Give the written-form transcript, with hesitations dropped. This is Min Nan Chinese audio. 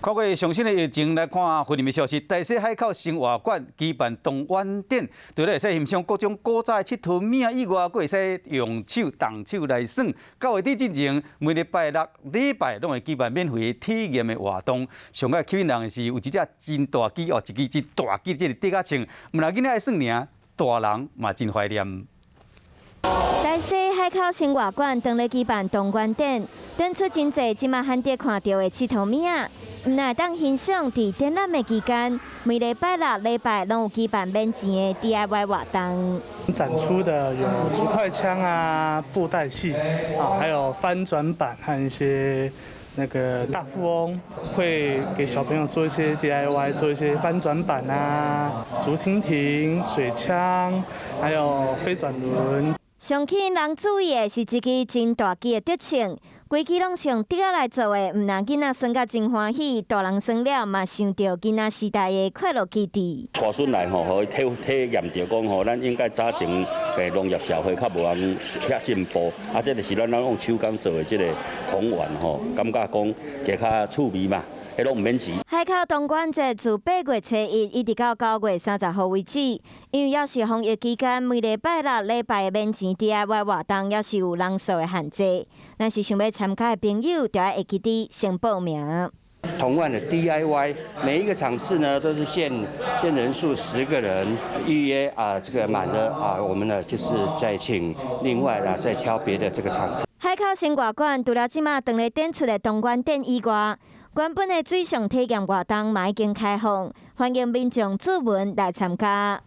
看過上新的疫情，來看雲林的消息。大溪海口生活館舉辦動玩展，除了會使欣賞各種古早的𨑨迌物以外，閣會使用手動手來耍。九月底之前，每禮拜六、禮拜攏會舉辦免費體驗的活動。上蓋吸引人的是有一隻真大支哦，一支真大支這個竹仔槍，毋但囡仔愛耍爾，大人嘛真懷念。大溪海口生活館當咧舉辦動玩展，展出真濟這馬罕得看著的𨑨迌物仔。毋但會當欣賞，佇展覽的期間，每禮拜六、禮拜攏有舉辦免錢的 DIY 活動。展出的有竹筷槍啊、布袋戲啊，還有翻轉板和一些那個大富翁，會給小朋友做一些 DIY，做一些翻轉板啊、竹蜻蜓、水槍，還有飛轉輪。上吸引人注意的是一支真大支的竹槍，規支攏是用竹仔來做的，毋但囡仔耍甲真歡喜，大人耍了嘛想著囡仔時代的快樂記憶。帶孫來吼，予伊體驗著講吼，咱應該早前農業社會較無人遐進步，啊，這就是咱用手工做的這個孔丸吼，感覺講加較趣味嘛。彼攏毋免錢。海口動玩節自8月初1一直到9月30號為止，因為猶是防疫期間，每禮拜六、禮拜免錢 DIY 活動，猶是有人數的限制。若是想欲參加的朋友，就愛會記得先報名。童玩的 DIY，每一個場次呢都是限人數10個人，預約啊，這個滿了啊，我們呢就是再請另外啦，再挑別的這個場次。海口生活館除了這馬當咧展出的動玩展以外，原本的水上體驗活動嘛已經開放，歡迎民眾諮詢來參加。